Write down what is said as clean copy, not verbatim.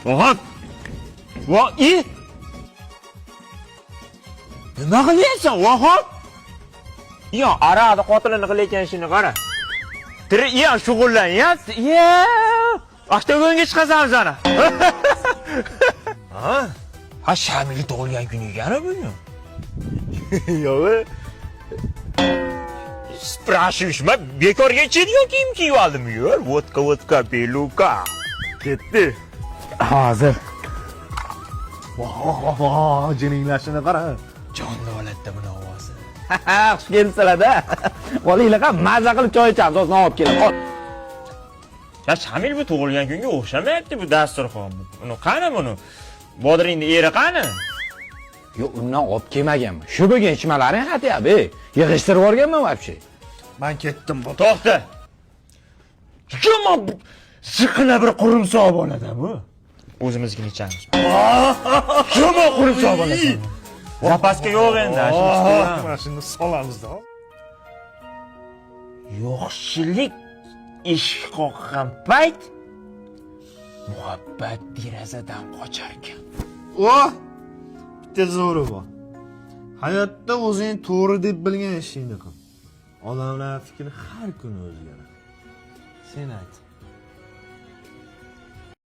Voh! Voh, i! Nima qilyapsan, Vahob? Yo, araqni qotilini qilayotgan ishini qara. Tiri, yo, shug'ullanyapti. Yo! Oktagonga chiqasan sana. Ha? Ha, Shamil tug'ilgan kuni ekan bugun. Yo'q. Спрашиваешь, man bekorga ichadigan kiyim kiyib oldim. Yo'q, водка, водка, белуга. Ketdi. Hozir. Voh, voh, voh, jiringlashini qara. Jonli holatda buni ovozi. Xush kelibsizlar-da. Olinglar, ham maza qilib choy ichamiz, hozir non olib kelaman. Ol. Ya Shamil, bu tug'ilgan kunga o'xshamayapti bu dasturxon. Uni qani buni? Bodringni eri qani? Yo'q, undan olib kelmaganman. Shu bugun ichmalaring xatyapti. Yig'ishtirib yuborganman вообще. Men ketdim. To'xta. Yomon ziqna bir qurumsoq bolada bu. O'zimizgini ichamiz. Yomon qurumsoq bolasan. Запаска yo'q endi. Shuni ichib. Mana shuni solamiz-da. Yo'qchilik eshik qoqqan payt muhabbat derazadan qochar ekan. Oh! Bitta zo'ri bor. Hayotda o'zing to'g'ri deb bilgan ishingni qil. Odamlar fikri har kuni o'zgaradi. Sen ayt.